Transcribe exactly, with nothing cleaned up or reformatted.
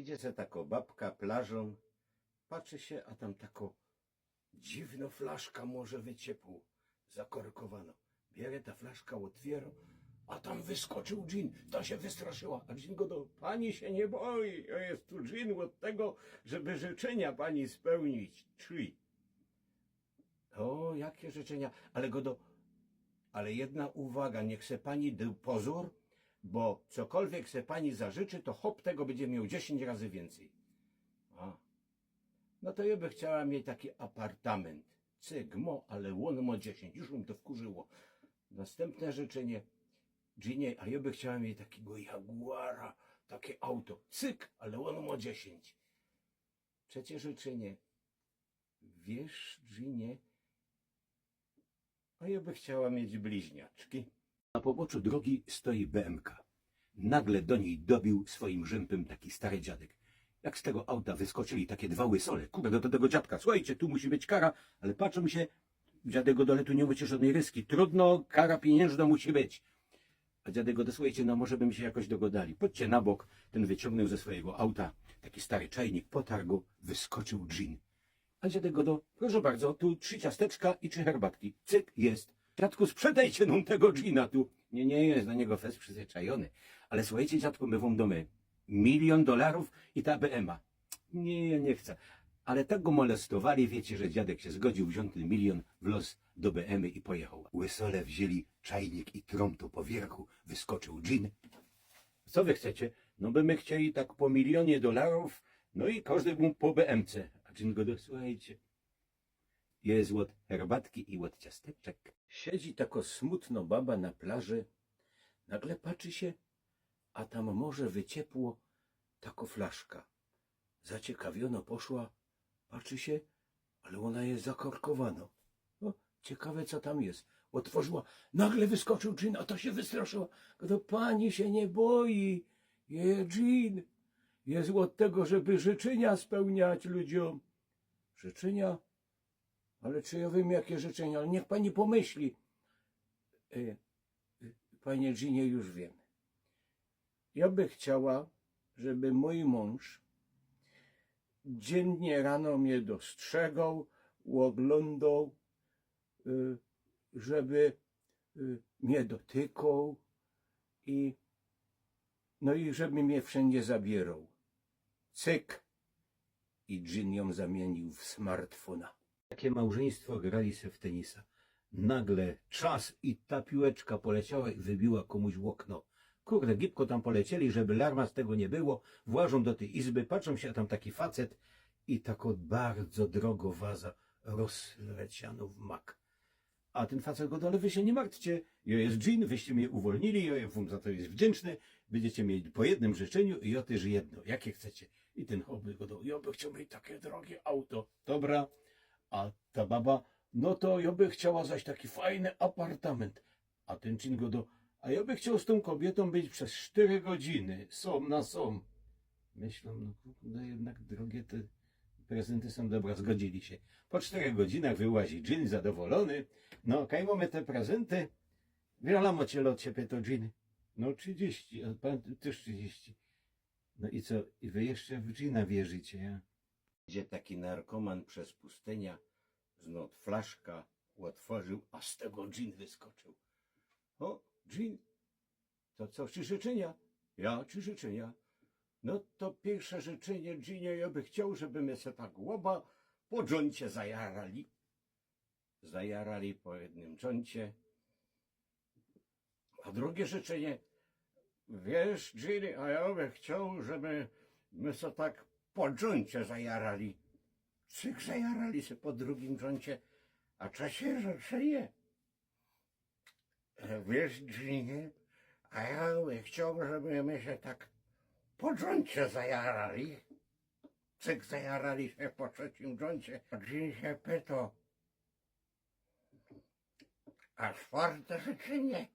Idzie se tako babka plażōm, patrzi sie, a tam tako dziwno flaszka morze wyciepło, zakorkowano. Bierze ta flaszka, ôtwiyro, a tam wyskoczył dżin. Ta sie wystraszyła, a dżin godo: „Pani sie niy boi, to je tu dżin ôd tego, żeby życzynia pani spełnić.” Czyli „O, jakie życzynia?” Ale godo: „Ale jedna uwaga, niych se pani do pozōr, bo cokolwiek se pani zażyczy, to chop tego bydzie mioł dziesiyńć razy wiyncyj.” „A, no to jo by chciała mieć taki apartament.” „Cyk, mo, ale ôn mo dziesiyńć.” Już mym to wkurzyło. Nastympne życzynie: „Dżinie, a jo by chciała mieć takigo jaguara, takie auto.” „Cyk, ale ôn mo dziesiyńć.” Trzecie życzynie: „Wiysz, dżinie, a jo by chciała mieć bliźniaczki.” Na poboczu drogi stoi B M K. Nagle do nij dobiył swojim rzępym taki stary dziadek. Jak z tego auta wyskoczyli takie dwa łysole, kurde, do tego dziadka: „Słuchejcie, tu musi być kara”, ale patrzōm sie, dziadek godo: „Ale tu niy mŏcie żodnyj ryski.” „Trudno, kara piyniynżno musi być.” A dziadek godo: „Słuchejcie, no może by sie jakoś dogodali. Pōdźcie na bok.” Tyn wyciōngnōł ze swojigo auta taki stary czajnik, potarł go, wyskoczył dżin. A dziadek godo: „Proszę bardzo, tu trzi ciasteczka i trzi herbatki.” „Cyk, je.” „Dziadku, sprzedejcie nōm tego dżina tu.” „Niy, niy, jo je do niego fest przyzwyczajōny.” „Ale słuchejcie, dziadku, my wōm dōmy miliōn dolarōw i ta B M A.” „Niy, niy chcã.” Ale tak go molestowali, wiycie, że dziadek sie zgodził, wziōn tyn miliōn, wlŏz do B M-y i pojechoł. Łysole wziyni czajnik i trōm to po wierchu, wyskoczył dżin. „Co wy chcecie?” „No by my chcieli tak po milionie dolarōw, no i kożdy mōm po B M-ce.” A dżin godo: „Słuchejcie, je ôd herbatki i ôd ciasteczek.” Siedzi tako smutno baba na plaży, nagle patrzi sie, a tam morze wyciepło tako flaszka. Zaciekawiono poszła, patrzi sie, ale ôna je zakorkowano. „O, ciekawe, co tam je.” Ôtworzyła, nagle wyskoczył dżin, a ta sie wystraszyła. Godo: „Pani sie niy boi, je dżin. Je ôd tego, żeby życzynia spełniać ludziōm.” „Życzynia? Ale czy jo wiym, jakie życzynia? Ale niych pani pomyśli.” „E, panie dżinie, już wiym. Jo by chciała, żeby mōj mōnż dziynnie rano mie dostrzegoł, ôglōndoł, y, żeby, y, mie dotykoł i, no i żeby mie wszyndzie zabiyroł.” Cyk. I dżin jōm zamiyniōł w smartfōna. Takie małżyństwo grali se w tenisa. Nagle czas i ta piłeczka poleciała i wybiyła kōmuś ôkno. Kurde, gibko tam polecieli, żeby larma z tego niy było. Włażōm do tyj izby, patrzōm sie, a tam taki facet i tako bardzo drogo waza rozleciano w mak. A tyn facet godo: „Ale wy sie niy martwcie, jo je dżin, wyście mie uwolnili, jo wōm za to je wdziynczny, bydziecie mieli po jednym życzyniu i jo tyż jedno, jakie chcecie?” I tyn chop godo: „Jo by chcioł mieć takie drogie auto.” Dobra. A ta baba: „No to jo by chciała zaś taki fajny apartament.” A tyn dżin godo: „A jo by chcioł z tōm kobietōm być bez sztyry godziny, sōm na sōm.” Myślōm: „No kurde, jednak drogie te prezynty sōm.” Dobra, zgodzili sie. Po sztyrech godzinach wyłazi dżin zadowolōny. „No, kaj mōmy te prezynty?” „Wiela mŏcie lŏt?” sie pytoł dżin. „No, trzidziści.” „A pan tyż trzidziści?” „No i co, i wy jeszcze w dżina wierzycie, ja?” Idzie taki narkoman bez pustyniã, znŏd flaszka ôtworził, a z tego dżin wyskoczył. „O, dżin, to co, czy życzynia?” „Ja, czy życzynia?” „No to piyrsze życzynie, dżinie, jo by chcioł, żeby my se tak ôba po dżōncie zajarali.” Zajarali po jednym dżōncie. A drugie życzynie: „Wiysz, dżin, a jo by chcioł, żeby my se tak po dżōncie zajarali.” Cyk, zajarali se po drugim dżōncie. A trzecie życzynie: „Wiysz, dżinie, a jo by chcioł, żeby my se tak po dżōncie zajarali.” Cyk, zajarali se po trzecim dżōncie. A dżin sie pytoł: „A sztwarte życzynie?”